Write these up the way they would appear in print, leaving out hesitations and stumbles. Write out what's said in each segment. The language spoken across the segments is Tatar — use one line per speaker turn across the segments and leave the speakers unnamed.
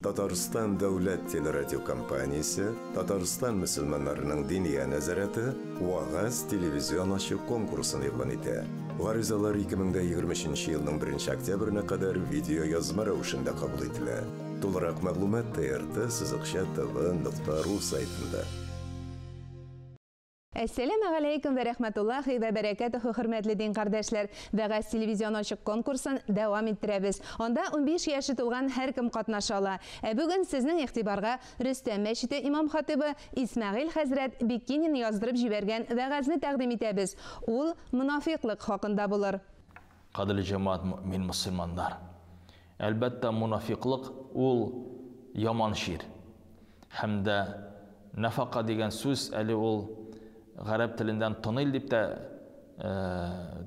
Татарстан дәүләт телерадиокомпаниясе, Татарстан мөселманнарының Диния нәзарәте Вәгазь телевизион ачык конкурсын игълан итә. Гаризалар 2023 елның 1 октябренә кадәр видеоязма рәвешендә кабул ителә. Тулырак мәгълүмат TRT сызыкча tv нокта ру сайтында.
Әссәләмә галәйкүм вә рәхмәтуллаһи вә бәрәкәтүһү, хөрмәтле дин кардәшләр! Вәгазь телевизион ачык конкурсын дәвам иттерәбез. Анда 15 яше тулган һәркем катнаша ала. Ә бүген сезнең игътибарга Рөстәм мәчете имам-хатыйбы Исмәгыйль хәзрәт Биккинин яздырып җибәргән вәгазьне тәкъдим итәбез. Ул монафикълык хакында булыр.
Кадерле җәмәгать, мөэмин мөселманнар! Әлбәттә, монафикълык ул яман чир. Һәм дә нәфака дигән сүз әле ул гарәп телендән тоннель дип тә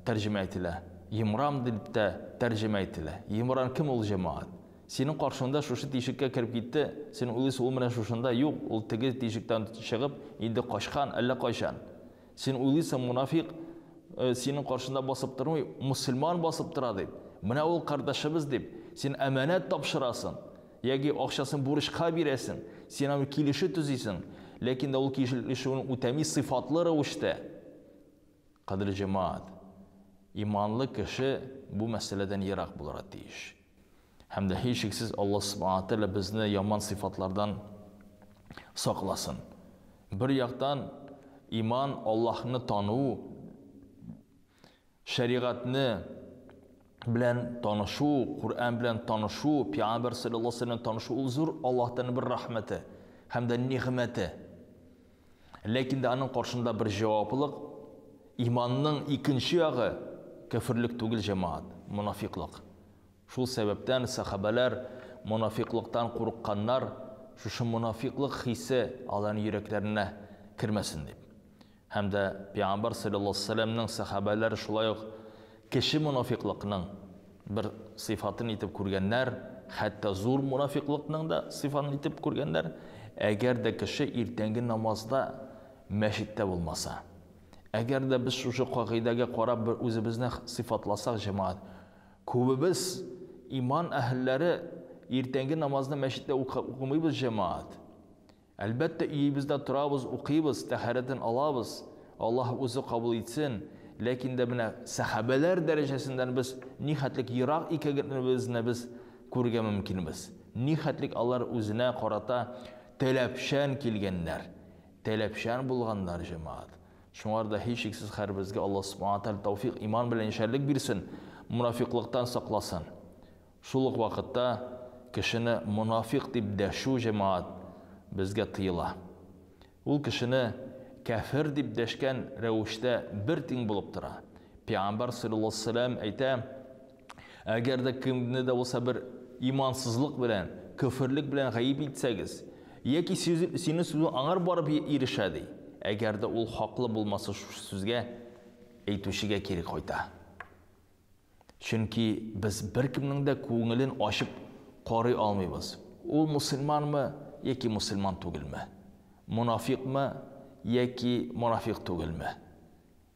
тәрҗемә ителә, йомран дип тә тәрҗемә ителә. Йомран кем ул, җәмәгать? Синең каршыңда шушы тишеккә кереп китте, син уйлыйсың, ул менә шушында, юк, ул теге тишектән чыгып, инде качкан әллә кайчан. Син уйлыйсың, монафикъ синең каршында басып тормый, мөселман басып тора дип. Менә ул кардәшебез дип, син әманәт тапшырасың. Яки акчасын бурычка бирәсең, син аны килешү төзисең, ләкин дә ул килешүен үтәми сыйфатлы рәвештә. Кадерле җәмәгать, иманлы кеше бу мәсьәләдән ерак булырга тиеш. Һәм дә һичшиксез Аллаһ Субхана Тәгалә безне яман сыйфатлардан сакласын. Бер яктан иман Аллаһны тану, Шәригатьне белән танышу, Коръән белән танышу, Пәйгамбәр саллаллаһу алейһи белән танышу ул зур Аллаһтан бер рәхмәте һәм дә нигъмәте. Ләкин дә аның каршында бер җаваплылык, иманның икенче ягы кәферлек түгел, җәмәгать, монафиклык. Шул сәбәптән сәхабәләр монафиклыктан курыкканнар, шушы монафиклык хисе аларның йөрәкләренә кермәсен дип. Һәм дә Пәйгамбәр салләллаһу галәйһи ва сәлләмнең сәхабәләре шулай ук кече монафикълыкның бер сыйфатын итеп күргәннәр, хәтта зур монафикълыкның да сыйфатын итеп күргәннәр, әгәр дә кеше иртәнге намазда мәчеттә булмаса. Әгәр дә без шушы кагыйдәгә карап бер үзебезне сыйфатласак, җәмәгать, күбебез иман әһелләре иртәнге намазны мәчеттә укымыйбыз, җәмәгать. Әлбәттә, өебездә торабыз, укыйбыз, тәһарәтен алабыз, Аллаһ үзе кабул итсен, ләкин дә менә сәхабәләр дәрәҗәсеннән без нихәтлек ерак икәнебезне без күрергә мөмкинбез. Нихәтлек алар үзенә карата таләпчән килгәннәр, таләпчән булганнар, җәмәгать. Шуңар да һичшиксез һәрберебезгә Аллаһ Субхана Тәгалә тәүфик, иман белән яшәрлек бирсен, монафикълыктан сакласын. Шул ук вакытта кешене монафикъ дип дәшү, җәмәгать, безгә тыела. Ул кешене кяфер дип дәшкән рәвештә бер тиң булып тора. Пәйгамбәр салләллаһу галәйһи ва сәлләм әйтә, Әгәр дә кемне дә булса бер имансызлык белән, көферлек белән гаеп итсәгез, яки синең сүзең аңар барып ирешә, ди, әгәр дә ул хаклы булмаса шушы сүзгә, әйтүчегә кире кайта. Чөнки без беркемнең дә күңелен ачып карый алмыйбыз. Ул мөселманмы яки мөселман түгелме? Монафикмы яки монафик түгелме?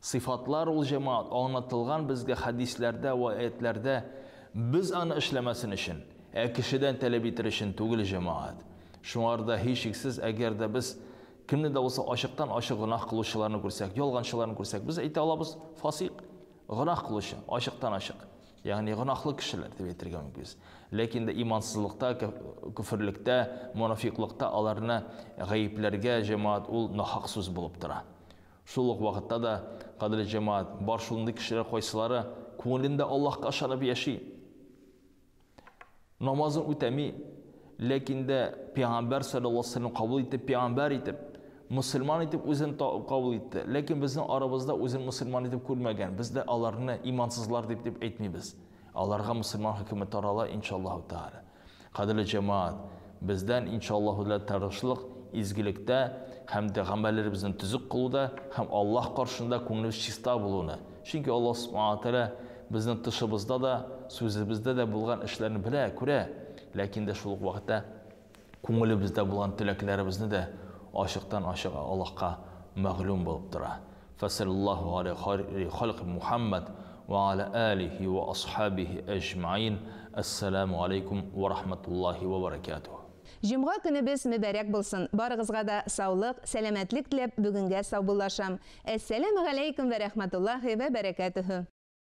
Сыйфатлар ул, җәмәгать, аңлатылган безгә хәдисләрдә вә аятьләрдә, без аны эшләмәсен өчен, ә кешедән таләп итер өчен түгел, җәмәгать. Шуңар да, һичшиксез, әгәр дә без кемне дә булса ачыктан-ачык гөнаһ кылучыларны күрсәк, ялганчыларны күрсәк, без әйтә алабыз, фасыйк, Гөнаһ кылучы, ачыктан-ачык, ягъни гөнаһлы кешеләр дип әйтергә мөмкинбез. Ләкин дә имансызлыкта, көферлектә, монафикълыкта аларны гаепләргә, җәмәгать, ул нахак сүз булып тора. Шул ук вакытта да, кадерле җәмәгать, бар шундый кешеләр, кайсылары күңелендә Аллаһка ышанып яши, Намазын үтәми, ләкин дә пәйгамбәр саллаллаһу алейһи ва сәлләм кабул итеп, пәйгамбәр итеп, мөселман итеп үзен кабул итте. Ләкин безнең арабызда үзен мөселман итеп күрмәгән. Без дә аларны имансызлар дип дип әйтмибез. Аларга мөселман хөкеме тарала, иншаллаһу тааля. Кадерле җәмәгать, бездән иншаллаһу тааля тырышлык, изгелектә һәм дә гамәлләребезне төзек кылуда һәм Аллаһ каршында күңелебез чиста булуны. Чөнки Аллаһ субхана тааля Безнең тышыбызда да, сүзебездә дә булган эшләрне белә, күрә, ләкин дә шул ук вакытта күңелебездә булган теләкләребезне дә ачыктан-ачык Аллаһка мәгълүм булып тора. Фәсәллаллаһу галә хайри халкы Мухәммәд вә галә алихи вә асхабихи әҗмәгыйн. Әссәламү галәйкүм вә рахматуллаһи вә бәрәкәтүһ.
Җомга көнебез мөбарәк булсын! Барыгызга да саулык, сәламәтлек теләп, бүгенгә саубуллашам. Әссәламегаләйкүм вә рәхмәтуллаһи вә бәрәкәтүһү!